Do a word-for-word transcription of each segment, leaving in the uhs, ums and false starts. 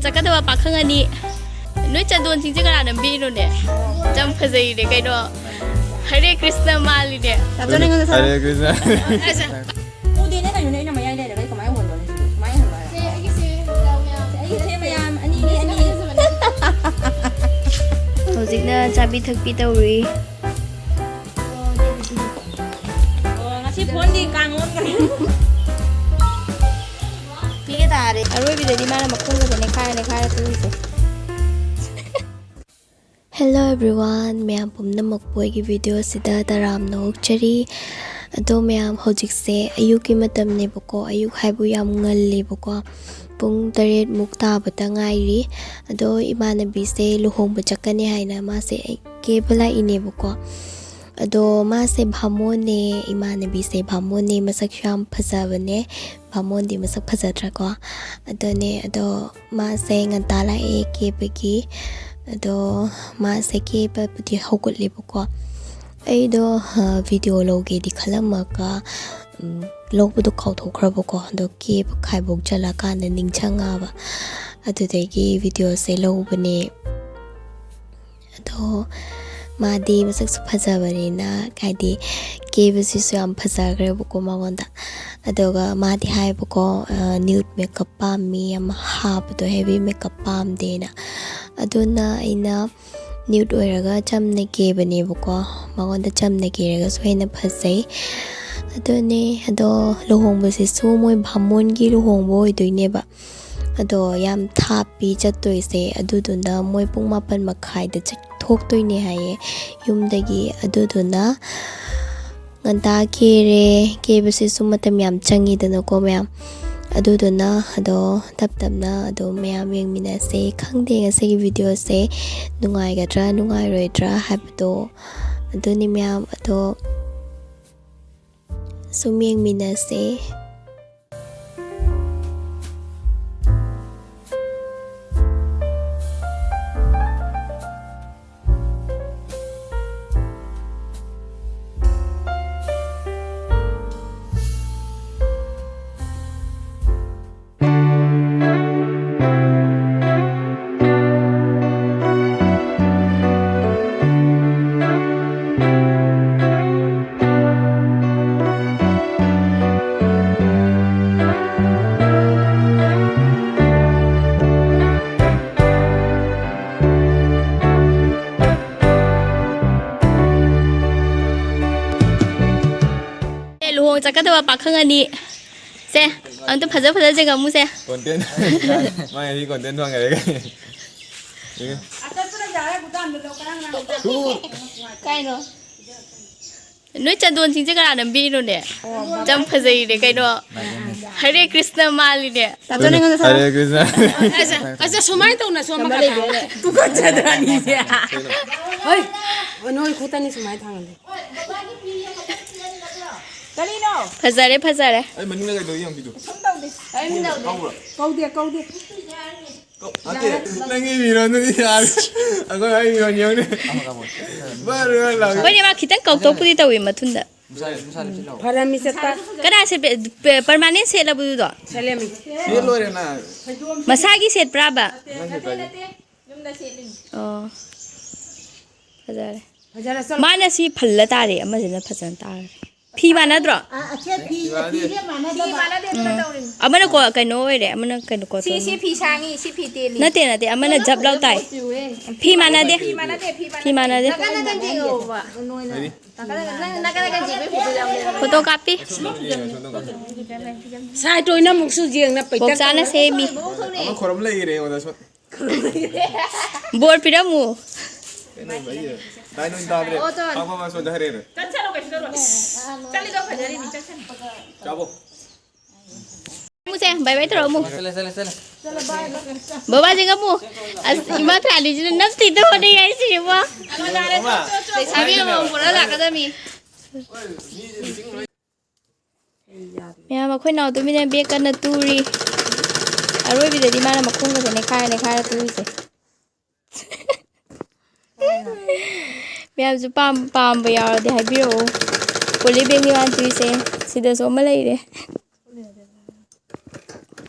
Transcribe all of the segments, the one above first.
ꯆꯠꯀꯗꯕ ꯄꯥꯈꯪ ꯑꯅꯤ꯫ ꯅꯣꯏ ꯆꯟꯗꯣꯟꯁꯤꯡꯁꯦ ꯀꯅꯥꯅ ꯅꯝꯕꯤꯔꯤꯅꯣꯅꯦ? ꯌꯥꯝ ꯐꯖꯩꯅꯦ ꯀꯩꯅꯣ꯫ ꯍꯔꯦ ꯀ꯭ꯔꯤꯁꯅ ꯃꯥꯜꯂꯤꯅꯦ꯫ ꯆꯟꯗꯣꯟ ꯑꯩꯉꯣꯟꯗ ꯁꯥꯟꯅꯧ꯫ ꯍꯔꯦ ꯀ꯭ꯔꯤꯁꯅ꯫ ꯑꯁ, ꯎꯗꯦꯅꯦ ꯀꯩꯅꯣꯅꯦ, ꯑꯩꯅ ꯃꯌꯥꯏ ꯂꯩꯔꯒ ꯑꯩ ꯀꯃꯥꯏꯅ ꯍꯣꯟꯗꯣꯏꯅꯣ ꯁꯤꯕꯨ? ꯀꯃꯥꯏꯅ ꯍꯣꯟꯗꯣꯏꯅꯣ? ꯁꯦ, ꯑꯩꯒꯤꯁꯦ ꯌꯥꯝ ꯌꯥꯝ ꯑꯩꯒꯤꯁꯦ ꯃꯌꯥꯝ ꯑꯅꯤꯅꯤ, ꯑꯅꯤ꯫ ꯍꯧꯖꯤꯛꯅ ꯆꯥꯕꯤ ꯊꯛꯄꯤ ꯇꯧꯔꯤ꯫ ꯑꯣ, ꯉꯁꯤ ꯐꯣꯟꯗꯤ ꯀꯥꯡ ꯑꯣꯟꯈ꯭ꯔꯦ꯫ ꯄꯤꯒꯦ ꯇꯥꯔꯦ꯫ ꯑꯔꯣꯏꯕꯗꯗꯤ ꯃꯥꯅ ꯃꯈꯣꯡꯒꯁꯦ ꯅꯦꯈꯥꯏꯔ ꯅꯦꯈꯥꯏꯔ ꯇꯨꯔꯤꯁꯦ꯫ Hello everyone, ꯃꯌꯥꯝ ꯄꯨꯝꯅꯃꯛꯄꯨ ꯑꯩꯒꯤ video ꯑꯁꯤꯗ ꯇꯔꯥꯝꯅ ꯑꯣꯛꯆꯔꯤ꯫ ꯑꯗꯣ ꯃꯌꯥꯝ, ꯍꯧꯖꯤꯛꯁꯦ ꯑꯌꯨꯛꯀꯤ ꯃꯇꯝꯅꯦꯕꯀꯣ, ꯑꯌꯨꯛ ꯍꯥꯏꯕꯨ ꯌꯥꯝ ꯉꯜꯂꯦꯕꯀꯣ, ꯄꯨꯡ ꯇꯔꯦꯠ ꯃꯨꯛ ꯇꯥꯕꯇ ꯉꯥꯏꯔꯤ꯫ ꯑꯗꯣ ꯏꯃꯥꯟꯅꯕꯤꯁꯦ ꯂꯨꯍꯣꯡꯕ ꯆꯠꯀꯅꯤ ꯍꯥꯏꯅ ꯃꯥꯁꯦ ꯑꯩ ꯀꯦꯕ ꯂꯥꯛꯏꯅꯦꯕꯀꯣ꯫ ꯑꯗꯣ ꯃꯥꯁꯦ ꯚꯥꯃꯣꯟꯅꯦ, ꯏꯃꯥꯟꯅꯕꯤꯁꯦ ꯚꯥꯃꯣꯟꯅꯦ, ꯃꯁꯛꯁꯨ ꯌꯥꯝ ꯐꯖꯕꯅꯦ꯫ ꯚꯥꯃꯣꯟꯗꯤ ꯃꯁꯛ ꯐꯖꯗ꯭ꯔꯥꯀꯣ? ꯑꯗꯨꯅꯦ, ꯑꯗꯣ ꯃꯥꯁꯦ ꯉꯟꯇꯥ ꯂꯥꯛꯑꯦ ꯀꯦꯕꯒꯤ꯫ ꯑꯗꯣ ꯃꯥꯁꯦ ꯀꯦꯕꯕꯨꯗꯤ ꯍꯧꯒꯠꯂꯦꯕꯀꯣ꯫ ꯑꯩꯗꯣ, ꯑ, video ꯂꯧꯒꯦꯗꯤ ꯈꯜꯂꯝꯃꯒ, ꯎꯝ, ꯂꯧꯕꯗꯣ ꯀꯥꯎꯊꯣꯛꯈ꯭ꯔꯕꯀꯣ꯫ ꯑꯗꯣ ꯀꯦꯕ ꯈꯥꯏꯕꯣꯛ ꯆꯠꯂꯀꯥꯟꯗ ꯅꯤꯡꯁꯤꯡꯉꯛꯑꯕ꯫ ꯑꯗꯨꯗꯒꯤ videoꯁꯦ ꯂꯧꯕꯅꯦ꯫ ꯑꯗꯣ ꯃꯥꯗꯤ ꯃꯁꯛꯁꯨ ꯐꯖꯕꯅꯤꯅ, ꯍꯥꯏꯗꯤ, ꯀꯦꯕꯁꯤꯁꯨ ꯌꯥꯝ ꯐꯖꯈ꯭ꯔꯦꯕꯀꯣ ꯃꯉꯣꯟꯗ꯫ ꯑꯗꯨꯒ ꯃꯥꯗꯤ ꯍꯥꯏꯌꯦꯕꯀꯣ, ꯑ, nude makeup ꯄꯥꯝꯃꯤ, ꯌꯥꯝ ꯍꯥꯕꯗꯣ, heavy makeup ꯄꯥꯝꯗꯦꯅ꯫ ꯑꯗꯨꯅ ꯑꯩꯅ nude ꯑꯣꯏꯔꯒ ꯆꯝꯅ ꯀꯦꯕꯅꯦꯕꯀꯣ꯫ ꯃꯉꯣꯟꯗ ꯆꯝꯅ ꯀꯦꯔꯒꯁꯨ ꯍꯦꯟꯅ ꯐꯖꯩ꯫ ꯑꯗꯨꯅꯦ, ꯑꯗꯣ ꯂꯨꯍꯣꯡꯕꯁꯤꯁꯨ ꯃꯣꯏ ꯚꯥꯃꯣꯟꯒꯤ ꯂꯨꯍꯣꯡꯕ ꯑꯣꯏꯗꯣꯏꯅꯦꯕ꯫ ꯑꯗꯣ ꯌꯥꯝ ꯊꯥꯞꯄꯤ ꯆꯠꯇꯣꯏꯁꯦ, ꯑꯗꯨꯗꯨꯅ ꯃꯣꯏ ꯄꯨꯡ ꯃꯥꯄꯟ ꯃꯈꯥꯏꯗ ꯆꯠ-, ꯊꯣꯛꯇꯣꯏꯅꯦ ꯍꯥꯏꯌꯦ ꯌꯨꯝꯗꯒꯤ꯫ ꯑꯗꯨꯗꯨꯅ ꯉꯟꯇꯥ ꯀꯦꯔꯦ, ꯀꯦꯕꯁꯤꯁꯨ ꯃꯇꯝ ꯌꯥꯝ ꯆꯪꯉꯤꯗꯅꯀꯣ ꯃꯌꯥꯝ꯫ ꯑꯗꯨꯗꯨꯅ ꯑꯗꯣ ꯇꯞ ꯇꯞꯅ ꯑꯗꯣ ꯃꯌꯥꯝ ꯌꯦꯡꯃꯤꯟꯅꯁꯦ꯫ ꯈꯪꯗꯦ ꯉꯁꯤꯒꯤ videoꯁꯦ ꯅꯨꯡꯉꯥꯏꯒꯗ꯭ꯔꯥ ꯅꯨꯡꯉꯥꯏꯔꯣꯏꯗ꯭ꯔꯥ ꯍꯥꯏꯕꯗꯣ꯫ ꯑꯗꯨꯅꯤ ꯃꯌꯥꯝ, ꯑꯗꯣ ꯁꯨꯝ ꯌꯦꯡꯃꯤꯟꯅꯁꯦ꯫ ꯆꯠꯀꯗꯕ ꯄꯥꯈꯪ ꯑꯅꯤ꯫ ꯁꯦ, ꯑꯝꯇ ꯐꯖ ꯐꯖ ꯌꯦꯡꯉꯝꯃꯨꯁꯦ꯫ Content꯫ ꯃꯥꯏ ꯑꯅꯤ content ꯐꯪꯉꯦ꯫ ꯀꯥꯏꯅꯣ? ꯅꯣꯏ ꯆꯟꯗꯣꯟꯁꯤꯡꯁꯦ ꯀꯅꯥ ꯅꯝꯕꯤꯔꯤꯅꯣꯅꯦ? ꯌꯥꯝ ꯐꯖꯩꯅꯦ ꯀꯩꯅꯣ꯫ ꯍꯔꯦ ꯀ꯭ꯔꯤꯁꯅ ꯃꯥꯜꯂꯤꯅꯦ꯫ ꯇꯥꯇꯣꯟ ꯑꯩꯉꯣꯟꯗ ꯊꯥꯔꯛꯑꯣ꯫ ꯍꯔꯦ ꯀ꯭ꯔꯤꯁꯅ꯫ ꯑꯁ, ꯑꯁ, ꯁꯨꯃꯥꯏꯅ ꯇꯧꯅ ꯁꯣꯝ ꯅꯝꯕꯔ ꯃꯈꯥ ꯂꯩꯕꯤꯔꯦ꯫ ꯇꯨꯀꯠꯆꯗ꯭ꯔꯥ ꯑꯅꯤꯁꯦ? ꯍꯣꯏ, ꯅꯣꯏ ꯈꯨꯠ ꯑꯅꯤ ꯁꯨꯃꯥꯏꯅ ꯊꯥꯡꯒꯜꯂꯦ꯫ ꯀꯔꯤꯅꯣ? ꯐꯖꯔꯦ, ꯐꯖꯔꯦ꯫ ꯑꯩ ꯃꯅꯤꯡꯗ ꯀꯩꯗꯧꯔꯤ ꯌꯦꯡꯕꯤꯗꯨ꯫ ꯀꯩꯝ ꯇꯧꯗꯦ꯫ ꯀꯩꯝ ꯇꯧꯗꯦ꯫ ꯀꯧꯗꯦ, ꯀꯧꯗꯦ꯫ ꯀꯧ-, ꯅꯠꯇꯦ, ꯅꯪꯒꯤ ꯃꯤꯔꯣꯟꯗꯨꯗꯤ ꯌꯥꯔꯦ꯫ ꯑꯩꯈꯣꯏ ꯑꯩ ꯃꯤꯔꯣꯟ ꯌꯦꯡꯉꯨꯅꯦ꯫ ꯕꯔ ꯕꯔ ꯂꯥꯎꯏ꯫ ꯍꯣꯏꯅꯦ, ꯃꯥ ꯈꯤꯇꯪ ꯀꯧꯊꯣꯛꯄꯨꯗꯤ ꯇꯧꯏ ꯃꯊꯨꯟꯗ꯫ ꯐꯔꯝꯃꯤ ꯆꯠꯄ꯫ ꯀꯅꯥ ꯁꯦꯠꯄ? ꯄ-, permanent ꯁꯦꯠꯂꯕꯗꯨꯗꯣ? ꯁꯦꯠꯂꯦꯃꯤ꯫ ꯁꯦꯠ ꯂꯣꯏꯔꯦ ꯅꯪ꯫ ꯃꯁꯥꯒꯤ ꯁꯦꯠꯄ꯭ꯔꯥꯕ? ꯅꯪ ꯁꯦꯠꯄ꯭ꯔꯥ ꯍꯥꯏꯁꯦ? ꯑꯣ꯫ ꯐꯖꯔꯦ꯫ ꯐꯖꯔꯦ, ꯆꯠꯂꯣ꯫ ꯃꯥꯅ ꯁꯤ ꯐꯜꯂ ꯇꯥꯔꯦ, ꯑꯃꯁꯤꯅ ꯐꯖꯅ ꯇꯥꯔꯦ꯫ ꯐꯤ ꯃꯥꯟꯅꯗ꯭ꯔꯣ? ꯑ, ꯑ, ꯁꯦ ꯐꯤ, ꯐꯤꯁꯦ ꯃꯥꯟꯅꯗꯕ꯫ ꯎꯝ꯫ ꯑꯃꯅ ꯀꯣ-, ꯀꯩꯅꯣ ꯑꯣꯏꯔꯦ, ꯑꯃꯅ ꯀꯩꯅꯣ ꯀꯣꯠ ꯁꯤ, ꯇꯧꯅꯤ꯫ ꯁꯤ ꯐꯤ ꯁꯥꯡꯉꯤ, ꯁꯤ ꯐꯤ ꯇꯦꯜꯂꯤ꯫ ꯅꯠꯇꯦ, ꯅꯠꯇꯦ, ꯑꯃꯅ ꯖꯞ ꯂꯥꯎ ꯇꯥꯏ꯫ ꯐꯤ ꯃꯥꯟꯅꯗꯦ꯫ ꯐꯤ ꯃꯥꯟꯅꯗꯦ, ꯐꯤ ꯃꯥꯟꯅꯗꯦ꯫ ꯐꯤ ꯃꯥꯟꯅꯗꯦ꯫ ꯅꯥꯀꯟ ꯅꯥꯀꯟ ꯌꯦꯡꯉꯣꯕ꯫ ꯍꯥꯏꯗꯤ? ꯅꯥꯀꯟ ꯅꯥꯀꯟ, ꯅꯪ ꯅꯥꯀꯟ ꯅꯥꯀꯟ ꯌꯦꯡꯕꯩ ꯐꯣꯇꯣ ꯌꯥꯎꯕꯅꯦ꯫ ꯐꯣꯇꯣ ꯀꯥꯞꯄꯤ꯫ ꯁꯣꯝꯗ ꯌꯦꯡꯉꯣ, ꯁꯣꯝꯗ ꯀꯥꯞꯄꯤ꯫ ꯁꯥꯏꯠ ꯑꯣꯏꯅ ꯑꯃꯨꯛꯁꯨ ꯌꯦꯡꯅ ꯄꯣꯛꯆꯥꯅ ꯄꯩꯇꯛ ꯁꯦꯝꯃꯤ꯫ ꯑꯃ ꯈꯣꯔꯝ ꯂꯩꯈꯔꯦ ꯑꯩꯉꯣꯟꯗ ꯁꯣꯝ-, ꯕꯣꯔ ꯄꯤꯔꯝꯃꯨ꯫ ꯀꯩꯅꯣ, ꯑꯩ ꯗꯥꯏ ꯅꯣꯏ ꯇꯥꯗ꯭ꯔꯦ꯫ ꯑꯣ, ꯇꯣꯟ꯫ ꯐꯥ, ꯐꯥ, ꯐꯥ, ꯁꯣꯝꯗ ꯍꯥꯏꯔꯛꯑꯦ꯫ ꯆꯠꯁꯜꯂꯣ, ꯀꯩꯁꯨ ꯇꯧꯔꯣꯏ꯫ ꯆꯠꯂꯤꯗꯣ ꯐꯖꯔꯤꯅꯤ, ꯆꯠꯁꯜꯂꯣ꯫ ꯆꯥꯕꯣ꯫ ꯃꯨꯁꯦ, bye bye ꯇꯧꯔꯣ, ꯃꯨ꯫ ꯆꯠꯂꯦ, ꯆꯠꯂꯦ, ꯆꯠꯂꯦ꯫ ꯕꯕꯥꯁꯦ ꯉꯝꯃꯨ꯫ ꯑꯁ, ꯏꯃꯥ ꯊꯥꯂꯤꯁꯤꯅ ꯅꯞꯇꯤꯗ ꯍꯣꯠꯅꯩ ꯍꯥꯏꯁꯤꯕꯣ꯫ ꯂꯩꯁꯥꯕꯤ ꯑꯃꯃꯝ ꯄꯨꯔ ꯂꯥꯛꯀꯗꯕꯅꯤ꯫ ꯃꯌꯥꯝ, ꯑꯩꯈꯣꯏ ꯅꯥꯎꯇꯣꯝꯕꯤꯅ bag ꯀꯟꯅ ꯇꯨꯔꯤ꯫ ꯑꯔꯣꯏꯕꯗꯗꯤ ꯃꯥꯅ ꯃꯈꯣꯡꯒꯁꯦ ꯅꯦꯈꯥꯏꯔ ꯅꯦꯈꯥꯏꯔ ꯇꯨꯔꯤꯁꯦ꯫ ꯃꯌꯥꯝꯁꯨ ꯄꯥꯝ-, ꯄꯥꯝꯕ ꯌꯥꯎꯔꯗꯤ ꯍꯥꯏꯕꯤꯔꯛꯑꯣ꯫ Poly bagꯅꯤ ꯃꯥꯅ ꯇꯨꯏꯁꯦ꯫ ꯁꯤꯗꯁꯨ ꯑꯃ ꯂꯩꯔꯦ꯫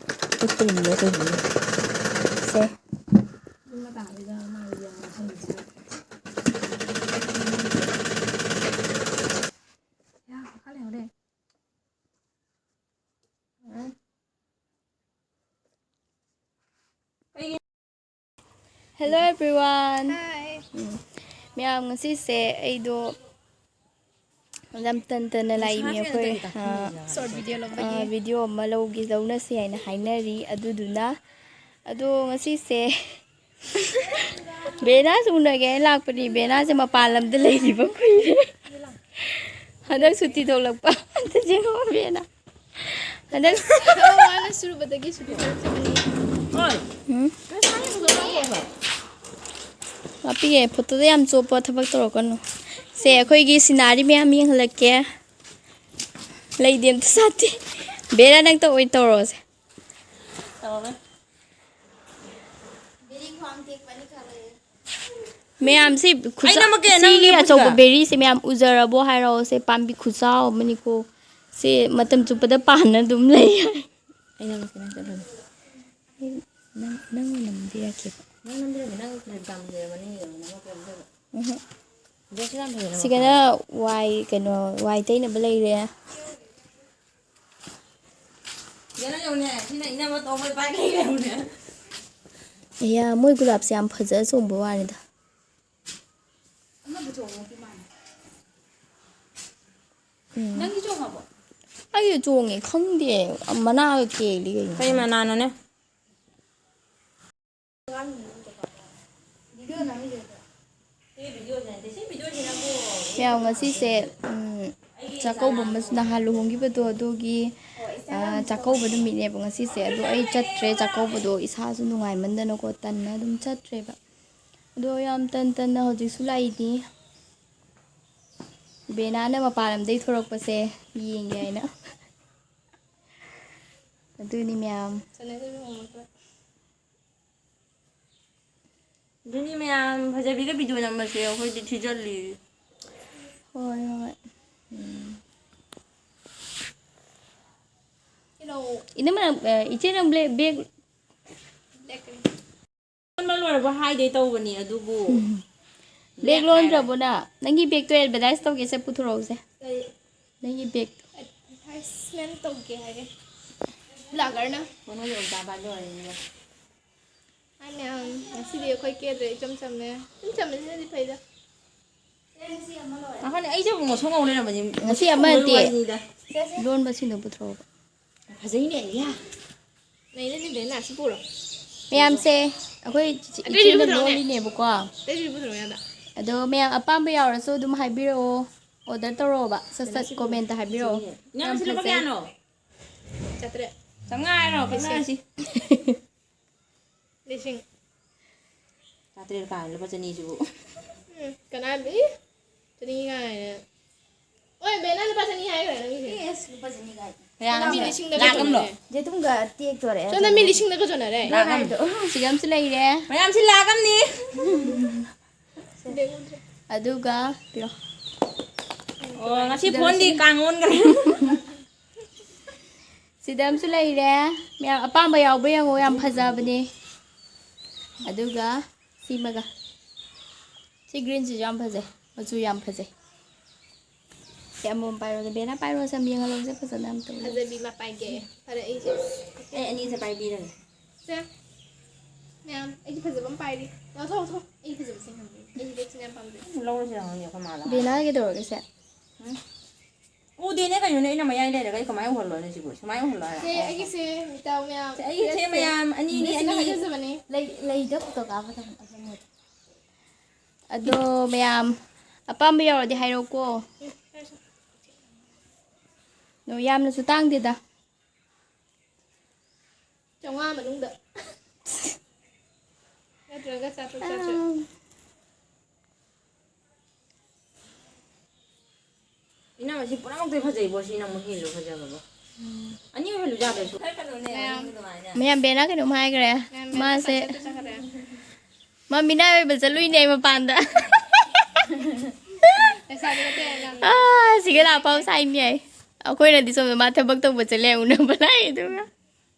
ꯁꯦ꯫ Hello everyone. Hi. ꯎꯝ꯫ ꯃꯌꯥꯝ, ꯉꯁꯤꯁꯦ ꯑꯩꯗꯣ ꯌꯥꯝ ꯇꯟ ꯇꯟꯅ ꯂꯥꯛꯏꯅꯦ ꯑꯩꯈꯣꯏ꯫ ꯑꯥ, ꯁꯣꯔꯠ ꯚꯤꯗꯤꯑꯣ ꯂꯧꯕꯒꯤ꯫ ꯑꯥ, ꯚꯤꯗꯤꯑꯣ ꯑꯃ ꯂꯧꯒꯦ, ꯂꯧꯅꯁꯤ ꯍꯥꯏꯅ ꯍꯥꯏꯅꯔꯤ꯫ ꯑꯗꯨꯗꯨꯅ ꯑꯗꯣ ꯉꯁꯤꯁꯦ ꯕꯦꯅꯥꯁꯨ ꯎꯅꯒꯦ ꯍꯥꯏꯅ ꯂꯥꯛꯄꯅꯤ꯫ ꯕꯦꯅꯥꯁꯦ ꯃꯄꯥꯟ ꯂꯝꯗ ꯂꯩꯈꯤꯕ ꯀꯨꯏꯔꯦ꯫ ꯍꯟꯗꯛ ꯁꯨꯇꯤ ꯊꯣꯛꯂꯛꯄ꯫ ꯑꯝꯇ ꯌꯦꯡꯉꯣ ꯕꯦꯅꯥ꯫ ꯍꯟꯗꯛ ꯊꯕꯛ ꯋꯥꯅ ꯁꯨꯔꯨꯕꯗꯒꯤ ꯁꯨꯇꯤ ꯊꯣꯛꯂꯛꯆꯕꯅꯤ꯫ ꯎꯝ? ꯍꯥꯞꯄꯤꯒꯦ꯫ ꯐꯣꯇꯣꯗ ꯌꯥꯝ ꯆꯣꯞꯄ ꯊꯕꯛ ꯇꯧꯔꯛꯀꯅꯨ꯫ ꯁꯦ, ꯑꯩꯈꯣꯏꯒꯤ ꯁꯤꯅꯥꯔꯤ ꯃꯌꯥꯝ ꯌꯦꯡꯍꯜꯂꯛꯀꯦ꯫ ꯂꯩꯗꯤ ꯑꯝꯇ ꯁꯥꯠꯇꯦ꯫ ꯕꯦꯔꯥ, ꯅꯪ ꯇꯧꯑꯣꯏ ꯇꯧꯔꯣꯁꯦ꯫ ꯇꯧꯔꯣꯏ꯫ ꯃꯌꯥꯝꯁꯤ ꯈꯨꯠꯁꯥ-, ꯑꯩ ꯅꯝꯃꯛꯀꯦ, ꯅꯪ ꯁꯤꯒꯤ ꯂꯦꯞꯄꯨ ꯑꯆꯧꯕ ꯁꯤꯗ꯫ ꯕꯦꯔꯤꯁꯦ ꯃꯌꯥꯝ ꯎꯖꯔꯕꯣ ꯍꯥꯏꯔꯛꯑꯣ꯫ ꯁꯦ, ꯄꯥꯝꯕꯤ ꯈꯨꯆꯥꯎ ꯑꯃꯅꯤꯀꯣ꯫ ꯁꯤ ꯃꯇꯝ ꯆꯨꯞꯄꯗ ꯄꯥꯟꯅ ꯑꯗꯨꯝ ꯂꯩ꯫ ꯑꯩ ꯅꯝꯃꯛꯀꯦ, ꯅꯪ ꯆꯠꯂꯨꯔꯣ꯫ ꯑꯩ ꯅꯪ, ꯅꯪ ꯑꯣꯏꯅ ꯅꯝꯕꯤꯔꯛꯀꯦꯕ꯫ ꯅꯪ ꯅꯝꯕꯤꯔꯛꯀꯦ, ꯅꯪ ꯀ꯭ꯂꯤꯞ ꯌꯥꯝ ꯐꯖꯩ, ꯃꯅꯤꯡꯒꯤꯗꯣ ꯅꯝꯃꯛꯀꯦ, ꯅꯝꯕꯤꯔꯛꯀꯦ꯫ ꯎꯝꯍꯨꯝ꯫ ꯗ꯭ꯔꯦꯁꯁꯨ ꯌꯥꯝ ꯐꯖꯩ, ꯅꯪ ꯁꯤꯒꯅ ꯃꯈꯥꯗ꯫ ꯋꯥꯏ, ꯀꯩꯅꯣ, ꯋꯥꯏ ꯇꯩꯅꯕ ꯂꯩꯔꯦ꯫ ꯁꯤꯗ ꯅꯪ ꯌꯦꯡꯉꯨꯅꯦ, ꯁꯤꯅ ꯏꯅꯝꯃ ꯇꯣꯝꯕꯩ ꯄꯥꯏ ꯂꯩꯔꯦ ꯌꯦꯡꯉꯨꯅꯦ꯫ ꯑꯌꯥ, ꯃꯣꯏ ꯒꯨꯂꯥꯞꯁꯦ ꯌꯥꯝ ꯐꯖ ꯆꯣꯡꯕ ꯋꯥꯅꯤꯗ꯫ ꯑꯃꯗꯨ ꯆꯣꯡꯉꯗꯤ ꯃꯥꯅꯤ꯫ ꯎꯝ꯫ ꯅꯪꯗꯤ ꯆꯣꯡꯉꯕꯣ? ꯑꯩꯁꯨ ꯆꯣꯡꯉꯦ, ꯈꯪꯗꯦ, ꯃꯅꯥꯒ ꯀꯦꯜꯂꯤ ꯀꯩꯅꯣ꯫ ꯀꯩ ꯃꯅꯥꯅꯣꯅꯦ? ꯃꯌꯥꯝ, ꯉꯁꯤꯁꯦ, ꯎꯝ, ꯆꯥꯛꯀꯧꯕ ꯑꯃꯁꯨ, ꯅꯍꯥꯟ ꯂꯨꯍꯣꯡꯈꯤꯕꯗꯣ, ꯑꯗꯨꯒꯤ, ꯑ, ꯆꯥꯛꯀꯧꯕ ꯅꯨꯃꯤꯠꯅꯦꯕ ꯉꯁꯤꯁꯦ꯫ ꯑꯗꯣ ꯑꯩ ꯆꯠꯇ꯭ꯔꯦ ꯆꯥꯛꯀꯧꯕꯗꯣ, ꯏꯁꯥꯁꯨ ꯅꯨꯡꯉꯥꯏꯃꯟꯗꯅꯀꯣ, ꯇꯟꯅ ꯑꯗꯨꯝ ꯆꯠꯇ꯭ꯔꯦꯕ꯫ ꯑꯗꯣ ꯌꯥꯝ ꯇꯟ ꯇꯟꯅ ꯍꯧꯖꯤꯛꯁꯨ ꯂꯥꯛꯏꯅꯤ꯫ ꯕꯦꯅꯥꯅ ꯃꯄꯥꯟ ꯂꯝꯗꯒꯤ ꯊꯣꯔꯛꯄꯁꯦ ꯌꯦꯡꯒꯦ ꯍꯥꯏꯅ꯫ ꯑꯗꯨꯅꯤ ꯃꯌꯥꯝ꯫ ꯑꯗꯨꯅꯤ ꯃꯌꯥꯝ, ꯐꯖꯕꯤꯒ ꯚꯤꯗꯤꯑꯣ ꯅꯝꯕꯁꯦ ꯑꯩꯈꯣꯏꯗꯤ ꯊꯤꯖꯤꯜꯂꯤ꯫ ꯍꯣꯏ, ꯍꯣꯏ꯫ ꯎꯝ꯫ ꯏꯅꯝꯃ, ꯑ, ꯏꯆꯦ ꯅꯪ ꯕ꯭ꯂꯦꯛ, ꯕꯦꯛ ꯂꯣꯟꯕ ꯂꯣꯏꯔꯕ ꯍꯥꯏꯗꯣꯏ ꯇꯧꯕꯅꯤ, ꯑꯗꯨꯕꯨ ꯎꯝ꯫ ꯕꯦꯛ ꯕꯦꯛ ꯂꯣꯟꯗ꯭ꯔꯕꯣ ꯍꯥꯏꯔꯦ꯫ ꯅꯪ? ꯅꯪꯒꯤ ꯕꯦꯛꯇꯣ ꯑꯦꯗꯚꯔꯇꯥꯏꯁ ꯇꯧꯒꯦꯁꯦ, ꯄꯨꯊꯣꯔꯛꯎꯁꯦ꯫ ꯀꯔꯤ? ꯅꯪꯒꯤ ꯕꯦꯛꯇꯣ꯫ ꯑꯦꯗꯚꯔꯇꯥꯏꯁꯃꯦꯟ ꯇꯧꯒꯦ ꯍꯥꯏꯔꯦ꯫ ꯕ꯭ꯂꯣꯒꯔꯅ꯫ ꯍꯣ, ꯅꯣꯏ ꯑꯣꯖꯥ ꯕꯥꯏ ꯂꯣꯏꯔꯦꯅꯦ꯫ ꯍꯥꯏ ꯃꯌꯥꯝ, ꯉꯁꯤꯗꯤ ꯑꯩꯈꯣꯏ ꯀꯦꯗ꯭ꯔꯦ, ꯏꯆꯝ ꯆꯝꯃꯦ꯫ ꯏꯆꯝ ꯆꯝꯕꯁꯤꯅꯗꯤ ꯐꯩꯗ꯫ ꯉꯥꯏꯈꯣꯅꯦ, ꯑꯩꯁꯦ ꯑꯃꯨꯛ ꯉꯧꯁꯣꯛ ꯉꯧ ꯂꯩꯔꯝꯃꯅꯤ꯫ ꯉꯁꯤ ꯑꯃ ꯅꯠꯇꯦ꯫ ꯋꯥꯔꯤꯅꯤꯗ꯫ ꯂꯣꯟꯕꯁꯤꯡꯗꯣ ꯄꯨꯊꯣꯔꯛꯑꯣ꯫ ꯐꯖꯩꯅꯦ, ꯑꯌꯥ꯫ ꯂꯩꯔꯅꯤ, ꯕꯦꯅꯥ, ꯁꯤ ꯄꯨꯔꯣ꯫ ꯃꯌꯥꯝꯁꯦ, ꯑꯩꯈꯣꯏ ꯆꯤꯆꯦ-, ꯑꯇꯩꯁꯤꯁꯨ ꯏꯆꯦꯅ ꯄꯨꯊꯣꯔꯛꯑꯣꯅꯦ꯫ ꯂꯣꯜꯂꯤꯅꯦꯕꯀꯣ꯫ ꯑꯇꯩꯁꯤꯁꯨ ꯄꯨꯊꯣꯔꯛꯑꯣ ꯌꯥꯗ꯫ ꯑꯗꯣ ꯃꯌꯥꯝ ꯑꯄꯥꯝꯕ ꯌꯥꯎꯔꯁꯨ ꯑꯗꯨꯝ ꯍꯥꯏꯕꯤꯔꯛꯑꯣ꯫ Order ꯇꯧꯔꯛꯑꯣꯕ꯫ ꯁꯠ ꯁꯠ ꯁꯤꯕꯨ comment ꯍꯥꯏꯕꯤꯔꯛꯑꯣ꯫ ꯁꯤꯅꯦ꯫ ꯌꯥꯝ ꯏꯅꯝꯃꯁꯤ ꯂꯨꯄꯥ ꯐꯖꯩ꯫ ꯀꯌꯥꯅꯣ? ꯆꯥꯇ꯭ꯔꯦꯠ꯫ ꯆꯥꯝꯃꯉꯥ ꯍꯥꯏꯔꯣ, ꯂꯤꯁꯤꯡ꯫ ꯀꯛꯅꯔꯁꯤ꯫ ꯂꯤꯁꯤꯡ꯫ ꯆꯥꯇ꯭ꯔꯦꯠ ꯀꯥꯏꯅ ꯂꯨꯄꯥ ꯆꯅꯤꯁꯤꯕꯨ꯫ ꯎꯝ, ꯀꯅꯥ ꯆꯅꯤ ꯀꯥꯏꯅ꯫ ꯑꯣꯏ, ꯕꯦꯅꯥ ꯂꯨꯄꯥ ꯆꯅꯤ ꯍꯥꯏꯈ꯭ꯔꯦ ꯅꯪꯒꯤꯁꯦ꯫ ꯏꯁ, ꯂꯨꯄꯥ ꯆꯅꯤ ꯀꯥꯏꯅ꯫ ꯀꯌꯥꯅꯣ? ꯃꯤ ꯂꯤꯁꯤꯡꯗꯒ ꯂꯥꯛ ꯑꯃꯂꯣ? ꯆꯣꯟꯅꯔꯦ꯫ ꯖꯦꯇꯨꯝꯒ ꯇꯦꯛ ꯇꯧꯔꯦ꯫ ꯁꯣꯝꯗ ꯃꯤ ꯂꯤꯁꯤꯡꯗꯒ ꯆꯣꯟꯅꯔꯦ꯫ ꯂꯥꯛ ꯑꯃ꯫ ꯍꯥꯏꯗꯣ꯫ ꯁꯤꯒ ꯑꯃꯁꯨ ꯂꯩꯔꯦ꯫ ꯃꯌꯥꯝꯁꯤ ꯂꯥꯛ ꯑꯃꯅꯤ꯫ ꯑꯗꯨꯒ ꯄꯤꯔꯣ꯫ ꯑꯣ, ꯉꯁꯤ ꯐꯣꯟꯗꯤ ꯀꯥꯡ ꯑꯣꯟꯈ꯭ꯔꯦ꯫ ꯁꯤꯗ ꯑꯃꯁꯨ ꯂꯩꯔꯦ꯫ ꯃꯌꯥꯝ ꯑꯄꯥꯝꯕ ꯌꯥꯎꯕ ꯌꯦꯡꯉꯣ, ꯌꯥꯝ ꯐꯖꯕꯅꯦ꯫ ꯑꯗꯨꯒ ꯁꯤꯃꯒ꯫ ꯁꯤ greenꯁꯤꯁꯨ ꯌꯥꯝ ꯐꯖꯩ, ꯃꯆꯨ ꯌꯥꯝ ꯐꯖꯩ꯫ ꯁꯤ ꯑꯃꯃꯝ ꯄꯥꯏꯔꯣ, ꯕꯦꯅꯥ ꯄꯥꯏꯔꯣ, ꯁꯝ ꯌꯦꯡꯍꯜꯂꯣꯁꯦ ꯐꯖꯅ ꯑꯝꯇ꯫ ꯐꯖꯕꯤ ꯑꯃ ꯄꯥꯏꯒꯦ꯫ ꯐꯔꯦ, ꯑꯩꯁꯦ꯫ ꯑꯩ ꯑꯅꯤꯁꯦ ꯄꯥꯏꯕꯤꯔꯒꯦ꯫ ꯁꯦ꯫ ꯃꯌꯥꯝ, ꯑꯩꯗꯤ ꯐꯖꯕ ꯑꯃ ꯄꯥꯏꯔꯤ꯫ ꯂꯧꯊꯣꯛ, ꯂꯧꯊꯣꯛ꯫ ꯑꯩ ꯐꯖꯕꯁꯦ ꯌꯦꯡꯍꯟꯒꯦ꯫ ꯑꯩ ꯕꯦꯒꯁꯤꯅ ꯌꯥꯝ ꯄꯥꯝꯖꯩ꯫ ꯂꯧꯔꯁꯤꯔ ꯈꯪꯗꯦ ꯑꯩꯈꯣꯏ ꯃꯥꯗ꯫ ꯕꯦꯅꯥ ꯀꯩꯗꯧꯔꯒꯦ ꯁꯦ? ꯎꯝ? ꯎꯗꯦꯅꯦ ꯀꯩꯅꯣꯅꯦ, ꯑꯩꯅ ꯃꯌꯥꯏ ꯂꯩꯔꯒ ꯑꯩ ꯀꯃꯥꯏꯅ ꯎꯍꯜꯂꯣ ꯍꯥꯏꯅꯣ ꯁꯤꯕꯨ? ꯁꯨꯃꯥꯏꯅ ꯎꯍꯜꯂꯣ ꯍꯥꯏꯔꯣ? ꯁꯦ, ꯑꯩꯒꯤꯁꯦ ꯃꯤꯇꯥꯎ ꯃꯌꯥꯝ꯫ ꯁꯦ, ꯑꯩꯒꯤꯁꯦ ꯄꯤꯔꯛꯁꯦ꯫ ꯃꯌꯥꯝ ꯑꯅꯤꯅꯤ, ꯃꯤꯁꯤꯅ ꯑꯅꯤꯅꯤ꯫ ꯍꯥꯏꯖꯕꯅꯤ꯫ ꯂꯩ, ꯂꯩꯗ ꯐꯣꯇꯣ ꯀꯥꯞꯄ ꯊꯝꯃꯣ, ꯑꯗꯨ ꯃꯣꯏꯗ꯫ ꯑꯗꯣ ꯃꯌꯥꯝ ꯑꯄꯥꯝꯕ ꯌꯥꯎꯔꯗꯤ ꯍꯥꯏꯔꯛꯎꯀꯣ꯫ ꯎꯝ, ꯍꯥꯏꯔꯛꯑꯣ꯫ ꯑꯗꯣ ꯌꯥꯝꯅꯁꯨ ꯇꯥꯡꯗꯦꯗ꯫ ꯆꯥꯝꯃꯉꯥ ꯃꯅꯨꯡꯗ꯫ ꯅꯠꯇ꯭ꯔꯒ ꯆꯥꯇ꯭ꯔꯨꯛ, ꯆꯥꯇ꯭ꯔꯦꯠ꯫ ꯑꯥ꯫ ꯏꯅꯝꯃ, ꯁꯤ ꯄꯨꯝꯅꯃꯛꯇꯩ ꯐꯖꯩꯕꯣ, ꯁꯤꯅ ꯑꯃꯨꯛ ꯍꯦꯜꯂꯣ ꯐꯖꯕꯕꯣ꯫ ꯎꯝ꯫ ꯑꯅꯤ ꯑꯣꯏꯍꯜꯂꯨ ꯌꯥꯗ꯭ꯔꯁꯨ꯫ ꯃꯌꯥꯝ꯫ ꯃꯌꯥꯝ, ꯕꯦꯅꯥ ꯀꯩꯅꯣꯝ ꯍꯥꯏꯈ꯭ꯔꯦ꯫ ꯃꯌꯥꯝ, ꯕꯦꯅꯥ ꯃꯥꯁꯦ ꯆꯠꯈ꯭ꯔꯦ꯫ ꯃꯥ ꯃꯤꯅꯥꯏ ꯑꯣꯏꯕ ꯆꯠꯂꯨꯏꯅꯦ ꯃꯄꯥꯟꯗ꯫ ꯂꯩꯁꯥꯕꯤ ꯅꯠꯇꯦ, ꯑꯉꯥꯡ꯫ ꯑꯥ, ꯁꯤꯒ ꯂꯥꯛꯄ ꯁꯥꯏꯅꯦ꯫ ꯑꯩꯈꯣꯏꯅꯗꯤ ꯁꯣꯝꯗ ꯃꯥ ꯊꯕꯛ ꯇꯧꯕ ꯆꯠꯂꯦ ꯎꯅꯕ ꯂꯥꯛꯑꯦ, ꯑꯗꯨꯒ꯫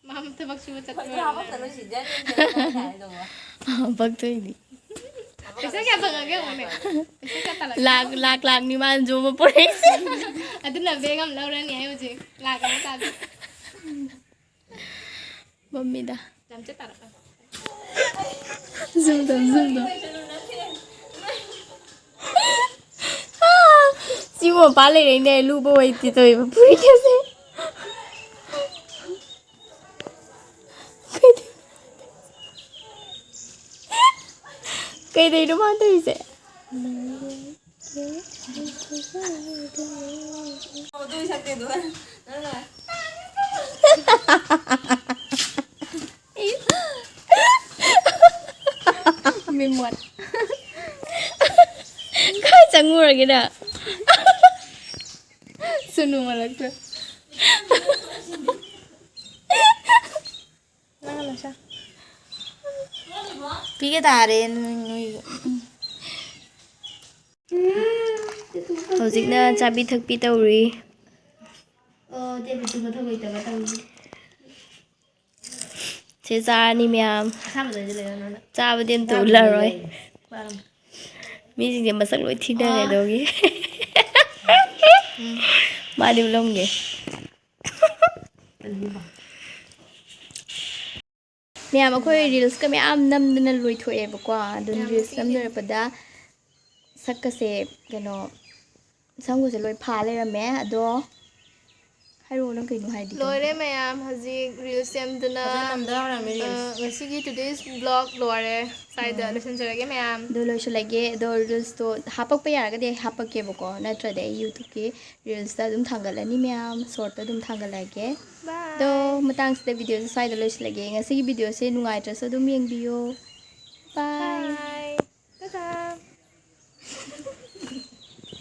ꯃꯥ ꯊꯕꯛ ꯁꯨꯕ ꯆꯠꯄ꯭ꯔꯥ? ꯍꯣꯏ, ꯊꯕꯛ ꯆꯠꯂꯨꯁꯤ, ꯖꯟ ꯖꯟ ꯖꯟ ꯍꯥꯏꯗꯧꯕ꯫ ꯑꯥ, ꯄꯛꯇꯣꯏꯅꯤ꯫ ꯄꯩꯁꯥ ꯀꯌꯥ ꯐꯪꯉꯒꯦ ꯍꯪꯉꯨꯅꯦ꯫ ꯄꯩꯁꯥ ꯀꯌꯥ ꯇꯥꯜꯂꯛꯀꯦ? ꯂꯥꯛ, ꯂꯥꯛ, ꯂꯥꯛ ꯅꯤꯄꯥꯟ ꯆꯣꯡꯕ ꯄꯣꯔꯛꯏꯁꯦ꯫ ꯑꯗꯨꯅ bag ꯑꯃ ꯂꯧꯔꯅꯤ ꯑꯩ ꯍꯧꯖꯤꯛ꯫ ꯂꯥꯛ ꯑꯃ ꯇꯥꯜꯂꯤ꯫ ꯃꯝꯃꯤꯗ꯫ ꯌꯥꯝ ꯆꯠ ꯇꯥꯔꯛꯀꯅꯨ꯫ Zoom ꯇꯧ, zoom ꯇꯧ꯫ ꯃꯄꯥ ꯂꯩꯔꯛꯏꯅꯦ, ꯂꯨꯕ ꯑꯣꯏꯗꯦ ꯇꯧꯔꯤꯕ ꯐꯨꯔꯤꯠꯀꯁꯦ꯫ ꯀꯩꯗꯩ-, ꯀꯩꯗꯩꯅꯣ ꯃꯥ ꯇꯧꯔꯤꯁꯦ? ꯃꯤꯃꯣꯠ꯫ ꯀꯥꯏ ꯆꯪꯉꯨꯔꯒꯦ ꯅꯪ? ꯁꯨꯅꯨ ꯃꯔꯛꯇ꯫ ꯅꯪ ꯂꯣꯏꯁ-, ꯄꯤꯒꯦ ꯇꯥꯔꯦ ꯅꯣꯏ, ꯅꯣꯏ꯫ ꯍꯧꯖꯤꯛꯅ ꯆꯥꯕꯤ ꯊꯛꯄꯤ ꯇꯧꯔꯤ꯫ ꯑꯣ, ꯇꯦꯕꯜ ꯇꯨ ꯃꯊꯧ ꯂꯩꯇꯕ ꯇꯧꯔꯤ꯫ ꯁꯤ ꯆꯥꯔꯅꯤ ꯃꯌꯥꯝ꯫ ꯑꯁꯥꯕꯗ ꯑꯣꯏꯅ ꯂꯩꯔꯣ ꯅꯪꯅ꯫ ꯆꯥꯕꯗꯤ ꯑꯝꯇ ꯆꯥꯕꯗꯤ ꯎꯠꯂꯔꯣꯏ꯫ ꯂꯩꯔꯣꯏ꯫ ꯃꯤꯁꯤꯡꯁꯦ ꯃꯁꯛ ꯂꯣꯏ ꯊꯤꯅꯔꯦ ꯑꯥ꯫ ꯑꯗꯨꯒꯤ꯫ ꯎꯝ꯫ ꯃꯥꯗꯤ ꯎꯠꯂꯝꯒꯦ꯫ ꯃꯌꯥꯝ ꯑꯩꯈꯣꯏ ꯔꯤꯜꯁꯀ ꯃꯌꯥꯝ ꯅꯝꯗꯅ ꯂꯣꯏꯊꯣꯛꯑꯦꯕꯀꯣ꯫ ꯑꯗꯨꯅ ꯃꯌꯥꯝ ꯔꯤꯜꯁ ꯅꯝ ꯂꯣꯏꯔꯛꯄꯗ ꯁꯛꯀꯁꯦ ꯀꯩꯅꯣ, ꯁꯝꯒꯁꯦ ꯂꯣꯏ ꯐꯥ ꯂꯩꯔꯝꯃꯦ꯫ ꯑꯗꯣ ꯍꯥꯏꯔꯛꯑꯣ ꯅꯪ ꯀꯩꯅꯣ ꯍꯥꯏꯗꯤ꯫ ꯂꯣꯏꯔꯦ ꯃꯌꯥꯝ, ꯍꯧꯖꯤꯛ ꯔꯤꯜꯁ ꯁꯦꯝꯗꯅ, ꯐꯖꯅ ꯅꯝꯗꯥ ꯂꯩꯔꯝꯃꯦ ꯔꯤꯜꯁ꯫ ꯑ, ꯉꯁꯤꯒꯤ today's vlog ꯂꯣꯏꯔꯦ꯫ ꯁ꯭ꯋꯥꯏꯗ ꯎꯝ꯫ ꯂꯣꯏꯁꯤꯟꯖꯔꯒꯦ ꯃꯌꯥꯝ꯫ ꯑꯗꯣ ꯂꯣꯏꯁꯤꯜꯂꯒꯦ꯫ ꯑꯗꯣ ꯔꯤꯜꯁꯇꯣ ꯍꯥꯄꯛꯄ ꯌꯥꯔꯒꯗꯤ ꯑꯩ ꯍꯥꯄꯛꯀꯦꯕꯀꯣ, ꯅꯠꯇ꯭ꯔꯗꯤ ꯑꯩ YouTubeꯀꯤ ꯔꯤꯜꯁꯇ ꯑꯗꯨꯝ ꯊꯥꯡꯒꯠꯂꯅꯤ ꯃꯌꯥꯝ, ꯁꯣꯔꯠꯇ ꯑꯗꯨꯝ ꯊꯥꯡꯒꯠꯂꯛꯑꯒꯦ꯫ Bye꯫ ꯑꯗꯣ ꯃꯇꯥꯡꯁꯤꯗ ꯚꯤꯗꯤꯑꯣꯁꯦ ꯁ꯭ꯋꯥꯏꯗ ꯂꯣꯏꯁꯤꯜꯂꯒꯦ꯫ ꯉꯁꯤꯒꯤ ꯚꯤꯗꯤꯑꯣꯁꯦ ꯅꯨꯡꯉꯥꯏꯇ꯭ꯔꯁꯨ ꯑꯗꯨꯝ ꯌꯦꯡꯕꯤꯌꯣ꯫ Bye꯫